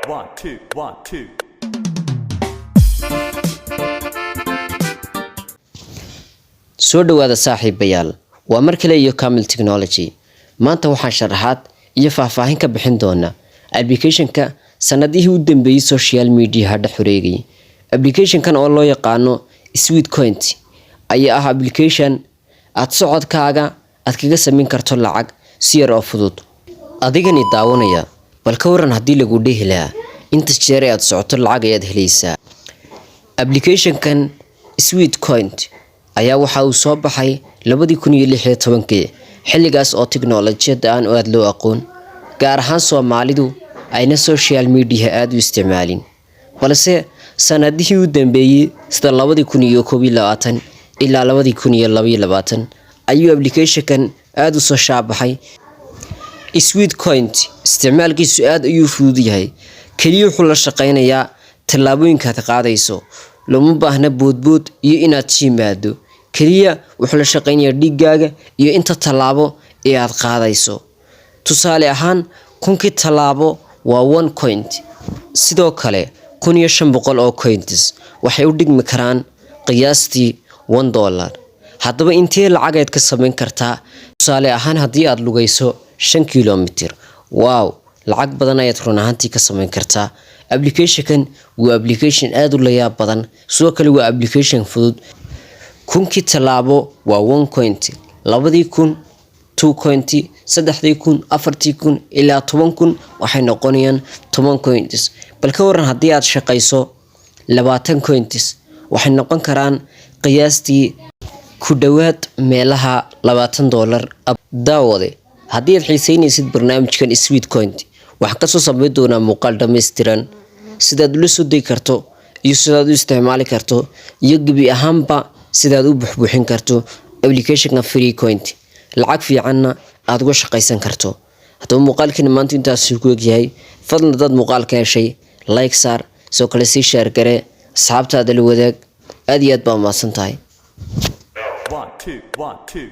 One, two, one, two. Soo dhowaada saaxiibayaal, waa mar kale iyo Camil Technology. Maanta waxaan sharaxaad iyo faahfaahin ka bixin doonaa applicationka sanadihii u dambeeyey social mediaha dhex wareegayay. Applicationkan oo loo yaqaano Sweatcoin ayaa ah application aad socodkaaga aad kaga samayn karto lacag si yar oo fudud. Adigani daawanaya, bal ka waran haddii lagu dhihi lahaa inta jeer ee aad socoto lacag ayaad helaysaa? Applicationkan Sweatcoin ayaa waxa uu soo baxay 2016-kii, xilligaas oo tiknoolajiyada aan aada loo aqoon, gaar ahaan Soomaalidu ayna social media aada u isticmaalin. Balse sanadihii u dambeeyey, sida 2021 ilaa 2022, ayuu applicationkan aada u soo shaabaxay. Sweatcoin isticmaalkiisu aada ayuu fudud yahay. Keliya wuxuu la shaqeynayaa tallaabooyinkaad qaadayso. Looma baahna boodbood iyo inaad jiimaado. Keliya wuxuu la shaqeynayaa dhiigaaga iyo inta tallaabo ee aad qaadayso. Tusaale ahaan, 1000-kii tallaabo waa 1 coin. Sidoo kale 1500 oo coins waxay u dhigmi karaan qiyaastii $1. Haddaba intee lacageed ka samayn kartaa? Tusaale ahaan, haddii aad lugayso 5 kilomitir, wow, lacag badan ayaad run ahaantii ka samayn kartaa. Applicationkan waa application aada u layaab badan. Sidoo kale waa application fudud. 1000-kii tallaabo waa 1 coin, 2000 2 coin, 3000 4000, ilaa 10,000 waxay noqonayaan 10 coins. Bal ka waran haddii aad shaqayso 20 coins? Waxay noqon karaan qiyaastii ku dhowaad meelaha $20. Daawade, haddii aad xiiseynaysid barnaamijkan Sweatcoin, waxaan kasoo sameyn doonaa muuqaal dhammaystiran sidaad ula soo degi karto iyo sidaad u isticmaali karto iyo gebi ahaanba sidaad u buxbuuxin karto applicationka free coin, lacag fiicanna aada uga shaqaysan karto. Haddaba muuqaalkiina maanta intaasuu ku egyahay. Fadlan haddaad muuqaalka heshay, like saar, sidoo kale sii share garee, asxaabtaada la wadaag. Aad iyo aad baa mahadsan tahay. One, two, one, two.